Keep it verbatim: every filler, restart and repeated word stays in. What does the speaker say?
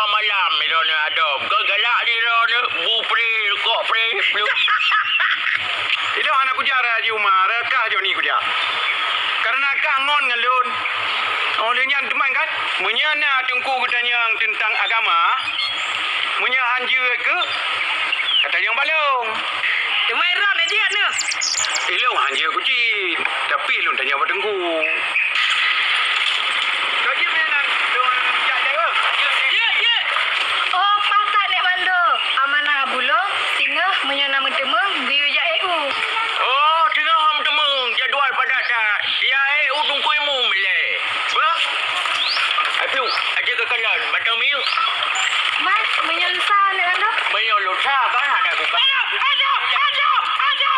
Malam droeneuh adob. Keu galak di droeneuh, bu pre, rukok pre, blu. Ilôn hana kuja raya Haji Umar, raya kah Joni kuja. Karena kah ngon ngon lôn. Oh, lheueh nyan teuma kan, meunyoe na teungku geutanyong teuntang agama, meunyoe han jeuet keu, katanyong bak lôn. Teuma droeneuh jeuet neuh. Ilôn han jeuet keu cit, tapi lôn tanyong bak teungku. Ka jeuet meunan, lôn jak jai, eh. Jeuet, jeuet. Oh, pakat Nek Mando. Amanah Abulong, singoh meunyoe na meuteumeung, geuyue jak E U. Oh, singoh meuteumeung, jadwal padat that. Ya, E U teungku ilmu milée. Bah. Aduh, aja kekalon, batang minyeuk. Mai, meunyoe lusa Nek Mando. Meunyoe lusa, kan hana buka. Aduh, aduh, aduh, aduh.